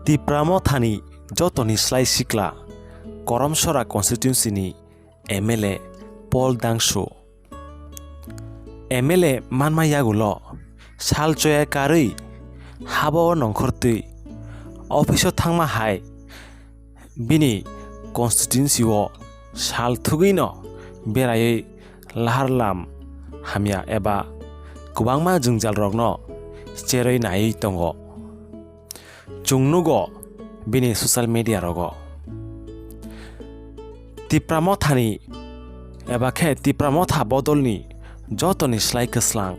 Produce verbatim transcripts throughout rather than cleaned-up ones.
Tipra Mothani jotoni slai sikla Koramsora constituency ni M L A Paul Dangsu. M L A manma yagulo sal choya karwi habo nongkhortwi office o thangma hai bini constituency o sal thugwino beraiwi lahar lam hamya eba kwbangma jwngjal rokno cherwi naiwi tongo. Chwng nugo bini social media rogo. Tipra Mothani eba khe Tipra Motha bodolni jotoni slai kwslang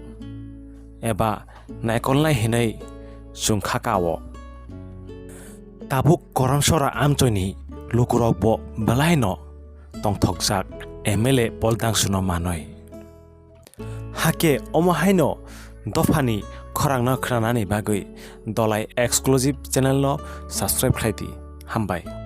eba naikolnai hinwi chwng kha kao. Tabuk Koramsora amchoini lukurokbo belaino tongthokjak M L A Paul Dangsuno manwi. Hakhe omo haino dophani khorangno khnanani bagwi Dolai exclusive channel no subscribe khlai di. Hambai.